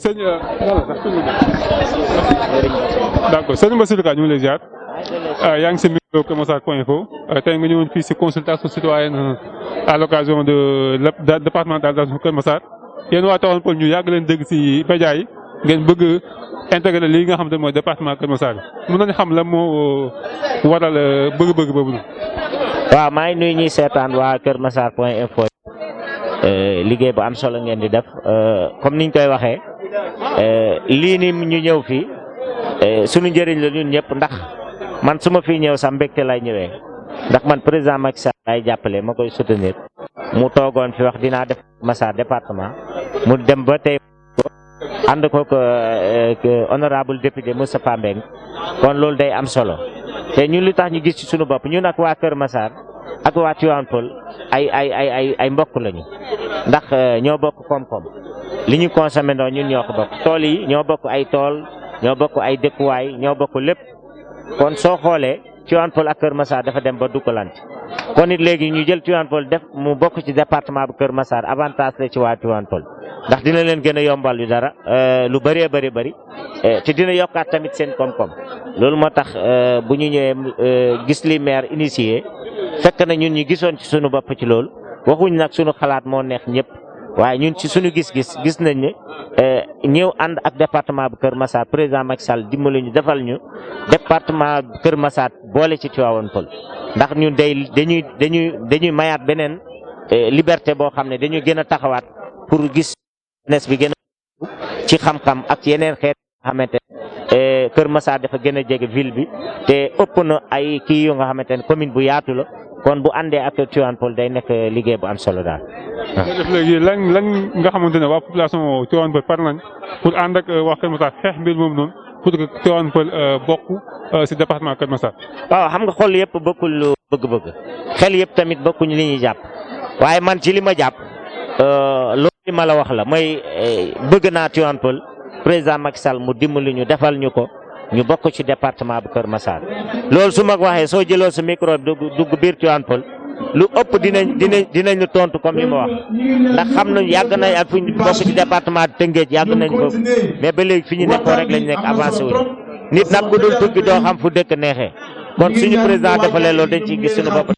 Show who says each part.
Speaker 1: sëñ d'accord sëñ Bassirou Ka ñu ngi lay ziar yaa ngi si micro Kër Massar point info tey nga ñëwoon fii si consultation citoyenne à l'occasion de la départementalisation Kër Massar yéen waa Tivaouane Peulh ñu yàgg leen dégg si média yi ngeen bëgg intégrer lii nga xam te mooy département Kër Massar bi mën nañu xam la moo waral bëgg-bëgg boobu noonu.
Speaker 2: waaw maa ngi nuyu ñuy seetaan waa Kër Massar point info liggéey bu am solo ngeen di def comme niñ koy waxee lii ni ñu ñëw fii suñu njëriñ la ñun ñëpp ndax man su ma fii ñëw sax mbégte lay ñëwee ndax man président Macky Sall lay jàppale ma koy soutenir mu toogoon fi wax dinaa def Massar département mu dem ba tey ànd ko honorable député Moustapha Mbeng kon loolu day am solo te ñun lu tax ñu gis ci suñu bopp ñun ak waa Kër Massar ak waa Tivaouane Peulh ay mbokk lañu ndax ñoo bokk koom-koom li ñu consommé ndoo ñun ñoo ko bokk tool yi ñoo bokk ay tool ñoo bokk ay dëkkuwaay ñoo bokk lépp kon soo xoolee Tivaouane Peulh ak Kër Massar dafa dem ba duggalante kon it léegi ñu jël Tivaouane Peulh def mu bokk ci département bu Kër Massar avantage la ci waa Tivaouane Peulh ndax dina leen gën a yombal yu dara lu bëree bëri te dina yokkaat tamit seen koom-koom loolu moo tax bu ñu ñëwee gis li maire initié fekk na ñun ñu gisoon ci suñu bopp ci loolu waxuñ nag suñu xalaat moo neex ñëpp waaye ñun ci suñu gis-gis gis nañ ne ñëw ànd ak département bu Kër Massar président Macky Sall dimbali ñu defal ñu département bu Kër Massar boole ci Tivaouane Peulh ndax ñun dañuy mayaat beneen liberté boo xam ne dañuy gën a taxawaat pour gis nes bi gën a ci xam-xam ak yeneen xeet xamante Kër Massar dafa gën a jege ville bi te ëpp na ay kii yu nga xamante ne commune bu yaatu la kon bu àndee ak Tivaouane Peulh day nekk liggéey bu am solo daal.
Speaker 1: def léegi lan nga xamante ne waa population Tivaouane Peulh par nañ pour ànd ak waa Kër Massar xeex mbir moom noonu pour que Tivaouane Peulh bokk si département Kër Massar. waaw
Speaker 2: xam nga xol yëpp bokkul lu bëgg-bëgg xel yëpp tamit bokkuñ li ñuy jàpp waaye man ci li ma jàpp loolu li ma la wax la mooy bëgg naa Tivaouane Peulh président Macky Sall mu dimbali ñu defal ñu ko ñu bokk ci département bu Kër Massar loolu su ma ko waxee soo jëloo sa micro dugg biir Tivaouane Peulh lu ëpp dinañ lu tontu comme li ma wax ndax xam nañ yàgg nañ ak fu ñu bokk ci département Tëngéej yàgg nañ foofu mais ba léegi fi ñu nekkoo rek lañ nekk avancé wuñu nit nag ku dul tukki doo xam fu dëkk neexee kon suñu président defalee loolu dañ ciy gis suñu bopp.